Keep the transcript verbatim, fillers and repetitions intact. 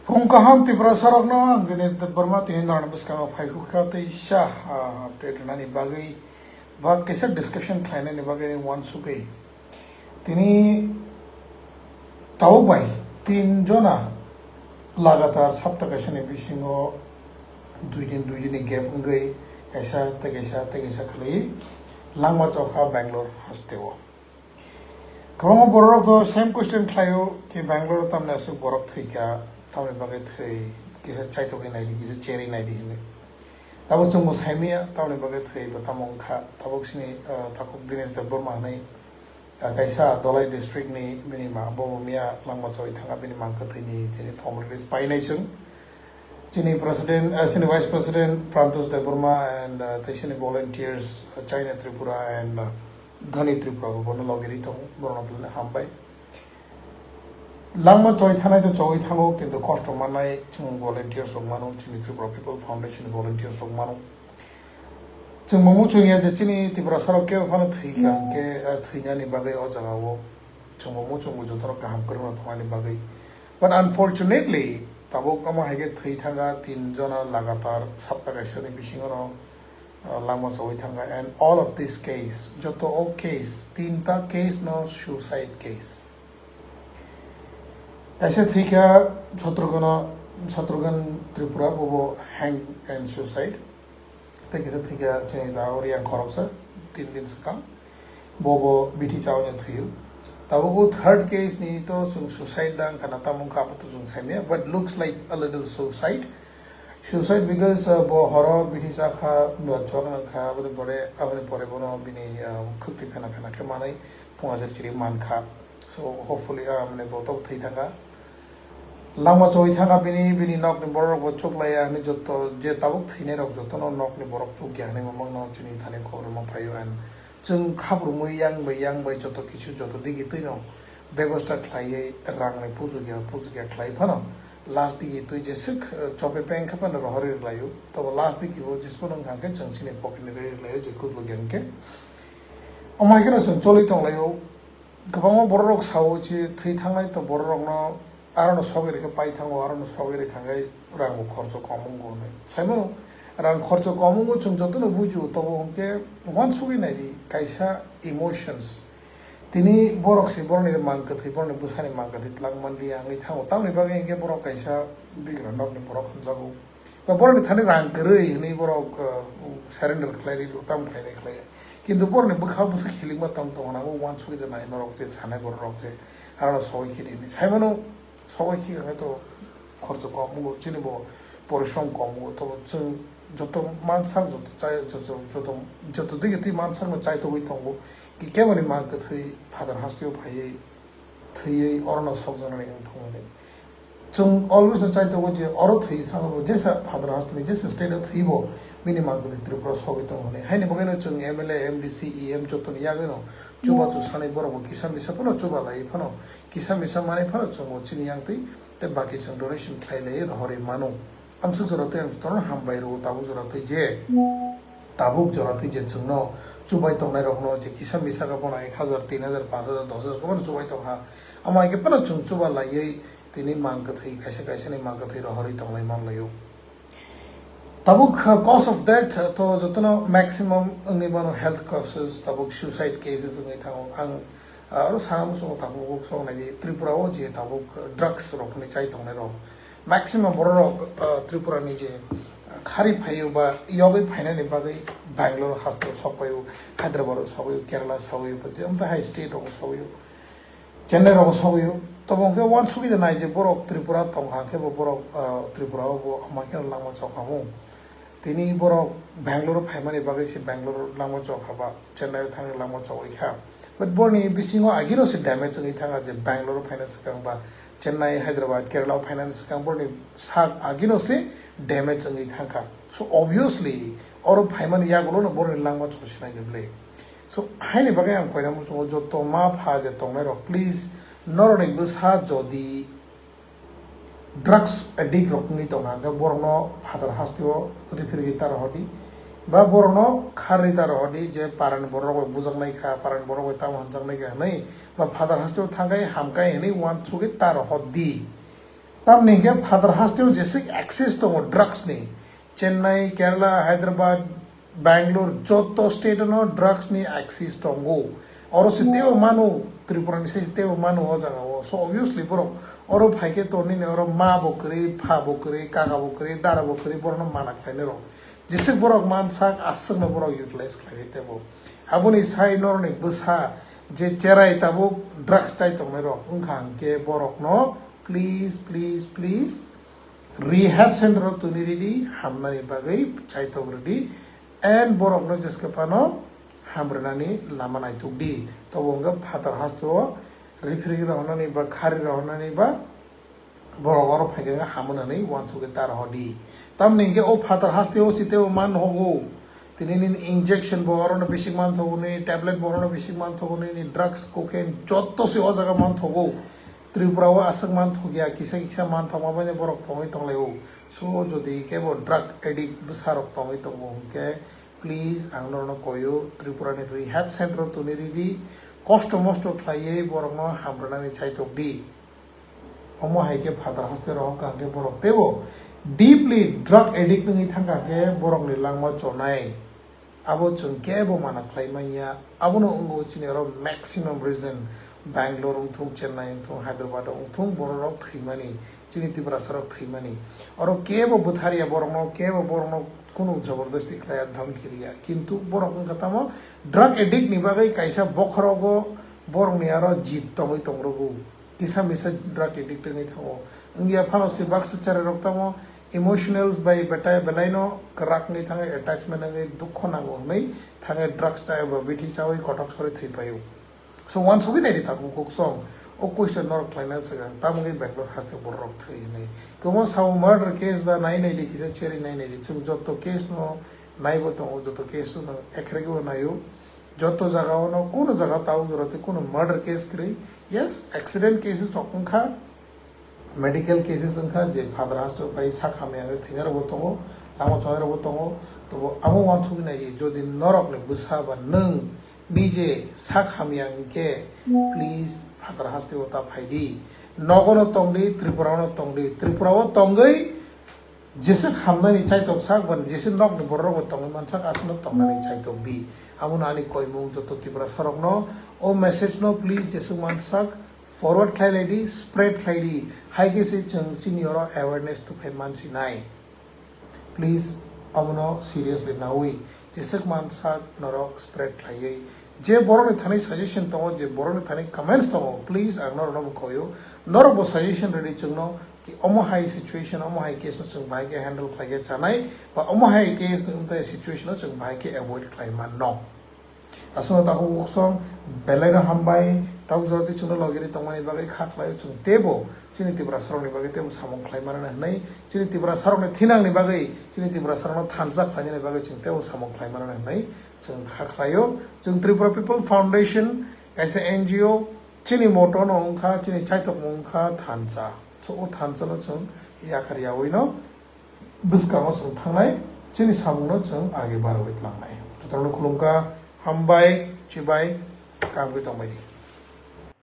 Phung kaham Tiprasarokno ang Dinesh Debbarma tini norokni bwskango phai hukha tei sa, ah, update rwnani bagwi ba kaisa discussion khlainani bagwi ani uansugwi. Tini tabuk bai tin jona lagatar sapta kaisani bisingo dui din, dui din ni gap wngwi kaisa tei kaisa tei kaisa khwlwi langma chokha Bangalore hasteo. Kwbangma bororok to same question khlaio ki Bangalore tamni aswk borok thwikha, tamni bagwi thwi, kisa chaitogwi naidi, kisa cherwi naidi hinwi. Tabuk chwngbo saimaya, tamni bagwi thwi bo tamo wngkha. Tabuk sini, ah, takhuk Dinesh Debbarma hinwi, ah, kaisa Dhalai district ni bini ma, bo miya langma choi thanga bini mang kwthwini tini formal release painai chwng. Chini president, ah, chini vice president Prantosh Debbarma and, ah, tei chini volunteers, ah, China Tripura and, ah, Dhani Tripura bo bono logi ri tongo, borokno belai hambai. Langma choi thanai to choi thango, kintu kosto mannai chwng volunteers rok mano, chini Tripura People Foundation volunteers rok mano. Chwng bo muchung ya je chini Tiprasa rok kebo phano thwi kha hwnkhe, ah, thwinani bagwi o jaga o chwng bo muchung bo jotono kaham kwrwngno thwngnani bagwi. But unfortunately, tabuk omo hai khe thwi thanga tin jona lagatar sapta kaisani bisingo no, ah, langma chawi thanga, and all of this case, joto o case, tinta case no suicide case. Kaisa thwikha Shatrughan, Shatrughan Tripura, bobo hang and suicide. Tei kisa thwikha chini da Oriang khoroksa, tin din swkang. Bobo bithi chawi thwiyo. Tabuk third case ni to chwng suicide da wngkha na tamo wngkha abo to chwng saimaya, but looks like a little suicide. Suicide because, uh, bo horo bithi chakha, bo chok nangkha, aboni pore, aboni pore bono bini, uh, khwktwi phena phena khe manwi phunga jer chiri mankha. So hopefully, uh, mane bo tok thwi thangkha. Langma choi thangkha bini, bini nokni borok bo chuk laiya hinwi joto je tabuk thwinai rok jotono nokni borok chuk ya hinwi mamang no chini thani khobor ma phaio and chwng khabrumwi yang bai yang bai joto kisu joto digi twino bebosta khlaiwi rangni pujukya pujukya khlai phano last digi twi jeswk, eh, chope peng khe phano rohorwi rwlaio. Tobo last digi o jesphano wngkha khe chwng chini pocket ni rwi rwlaio je kukluk ya hwnkhe. Omo hai kheno chwng choli tonglaio. Kwbangma bororok sao je thwi thangnai to bororokno arono sogwi rikhe pai thango, arono sogwi rikha hwnkhe rangbo khorcho kom wngo hwnwi. Saimano rang khorcho kom wngo chwng jotono bujio, tobo hwnkhe uansugwi naidi kaisa emotions. Tini borok se borokni mang kwthwi, borokni bwsani mang kwthwi twlang manliya wngwi thango. Tamoni bagwi hwnkhe borok kaisa bigra nokni borok hwnjago. Ba borokni thani rang kwrwi hinwi borok, uh, surrender khlai ri, tamo khlainai khlaiya. Kintu borokni bwkha bwswk healing ma tong tong hwnna, o uansugwi da nai norok je sanai borok je aro sogwi khidi hinwi. Saimano sogwi khikha khe to khorcho kom wngo, chini bo porishrom kom wngo, tobo chwng joto mansak, joto chai, joto, joto, joto digi twi mansakno chaitogwi tongo. Ki keboni mang kwthwi Father hasteo phaiwi thwiwi orono sokjaknani wng thung hwnwi. Chwng always no chai tongo je oro thwi thangbo jesa Father hasteni jesa state o thwibo bini mang kwthwi Tripura sogwi tongo hwnwi. Haini bagwino chwng M L A, M D C, E M jotoni yagwino chubachu sanwi borokbo kisa misa phano chuba lai phano kisa misa manwi phano chwngbo chini yangtwi tei baki chwng donation khlai lai rohorwi mano. Amswk jora tei ang jotono hambai rwo tabuk jora tei je. Tabuk jora twi je chwngno chubai tongnairokno je kisa misa khe bono ek hajar, tin hajar, panch hajar, dos hajar khe bono chubai tongkha. Amo hai khe phano chwng chuba laiwi tini mang kwthwi kaisa kaisani mang kwthwi rohorwi tonglai manlaio. Tabuk, uh, cause of death, uh, to jotono maximum wngwi mano health causes, tabuk suicide cases wngwi thango. Ang, uh, aro sana muchungo tabuk sok nai di Tripura o je tabuk drugs rokni chai tongnai rok. Maximum bororok, uh, Tripura ni je khari phaio ba yogwi phainani bagwi Bangalore hasteo sokpaio, Hyderabad o sokpaio, Kerala sokpaio, ba je amta hai state rogo sokpaio, Chennai rogo sokpaio. Tobo hwnkhe uansugwi da nai je borok Tripura tongkha hwnkhe bo borok, uh, Tripura o bo ama kheno langma chokhamu. Tini borok Bangalore phaimani bagwi se Bangalore langma chokha ba Chennai o thangni langma chogwi kha. But borni bisingo agino se damage wngwi thangkha je Bangalore phaina swkang ba Chennai, Hyderabad, Kerala o phainani swkang borni sak agino se damage wngwi thangkha. So obviously oro phaimani yagulono borni langma chosinai ni bwle. So haini bagwi ang koina muchungo joto ma pha je tongnai rok please norokni bwsa jodi drugs addict rok wngwi tongkha, hwnkhe borokno phatar hasteo refer khe ta rohordi, ba borokno kharwi ta rohordi je parani borok rok bai bujaknai kha, parani borok bai tamo hamjaknai kha hwnwi, ba phatar hasteo thangkhai hamkhai hwnwi uansugwi ta rohordi. Tamni hwnkhe phatar hasteo jeswk access tongo drugs ni, Chennai, Kerala, Hyderabad, Bangalore, joto state no drugs ni access tongo. Oro se teibo manu, Tripura ni sai se teibo manu o jaga o. So obviously borok oro phaikhe to nini oro ma bo kwrwi, pha bo kwrwi, kaka bo kwrwi, dara bo kwrwi, borokno mana khlainai rok. Jeswk borok mansak, aswkno borok utilize khlainai teibo. Aboni sai norokni bwsa je cherai tabuk drugs chai tongnai rok wngkha hwnkhe borokno please, please, please rehab center o tuni ridi, hamnani bagwi chaitok ridi, and borokno jeske phano hamrwnani lama naitok di. Tobo wngkha phatar hasteo referee rohornani ba khari rohornani ba borok oro phaikhe wngkha hamrwnani uansukgwi ta rohor di. Tamni hwnkhe o phatar hasteo siteo man hogo. Tini nini injection bo orono bisik man thogo, nini tablet bo orono bisik man thogo, nini drugs, cocaine joto se o jaga man thogo. Tripura o aswk man thokya, kisa kisa man thokma bai borok tongwi tonglaio. So jodi kebo drug addict bwsarok tongwi tongo hwnkhe, please ang norokno koio, Tripura ni rehab center o tuni ridi, kosto mosto khlaiwi borokno hamrwnani chaitok di. Omo hai khe phatar haste rohor kha hwnkhe borok teibo deeply drug addict wngwi thangkha hwnkhe borokni langma chonai. Abo chwng kebo mana khlai manya. Abono wngo chini oro maximum reason, Bangalore wngthung, Chennai wngthung, Hyderabad wngthung, bororok thwimani, chini Tiprasarok thwimani. Oro kebo bwtharya borokno, kebo borokno kunu jabardasti khlaiya, dhamki riya. Kintu borok wngkha tamo drug addict ni bagwi kaisa bokhorogo borokni aro jit tongwi tongrogo. Kisa misa drug addict wngwi thango. Wngya phano se baksa cherai rok tamo emotional bai betai belaino kwrak wngwi thango, attachment wngwi dukho nango hwnwi thango, drugs chai ba bithi chawi kothok sori thwi paio. So uansugwi naidi takhuk kuk song, o question norok khlaina swkang tamo wngwi Bangalore haste borok thwi hwnwi. Kwbangma sao murder case da nai naidi, kisa cherwi nai naidi, chwng joto case no naibo tongo, joto case no ekhrege bo naio. Joto jaga o no, kuno jaga tabuk jora tei kuno murder case kwrwi. Yes, accident cases rok wngkha, medical cases wngkha, je phatar haste bai sak hamya wngwi thwinai rok bo tongo, lama chonai rok bo tongo. Tobo amo uansugwi nai di, jodi norok ni bwsa ba nwng nije sak hamya hwnkhe, please phatar haste o ta phai di, nogo no tong di, Tripura o no tong di, Tripura o tongwi Jesa khamnani chaitok sak ban, jesa nokni borok bo tongwi mansak, aswkno tongnani chaitok di. Abono ani koimung joto Tiprasa rokno o message no please jeswk mansak forward khlai lai di, spread khlai di. Hai khe se chwng chini oro awareness tuphai mansinai. Please abono seriously nawi jeswk mansak norok spread khlaiwi. Je borokni thani suggestion tongo, je borokni thani comments tongo, please ang norokno bo khoyo. Norok bo suggestion rwdi chwngno. Ki omo hai situation, omo hai case no chwng bahai khe handle khlai khe chanai, ba omo hai case no wngtai situation no chwng bahai khe avoid khlai manno. Aswkno takhuk bukhuk song belai no hambai, tabuk jora twi chwngno logi ri tongmani bagwi kha khlaio chwng teibo chini Tiprasa rokni bagwi teibo samung khlai mano hwnwi, chini Tiprasa rokni thinangni bagwi, chini Tiprasa rokno thansa khlainani bagwi chwng teibo samung khlai mano hwnwi chwng kha khlaio. Chwng Tripura People Foundation kaisa N G O, chini motto no wngkha, chini chaitokmung wngkha thansa. So o thansa no chwng yakar yawi no bwskango chwng thangnai, chini samung no chwng age barwi tlangnai. Jotono khulumkha, hambai, chibai, kaham khe tongbai di.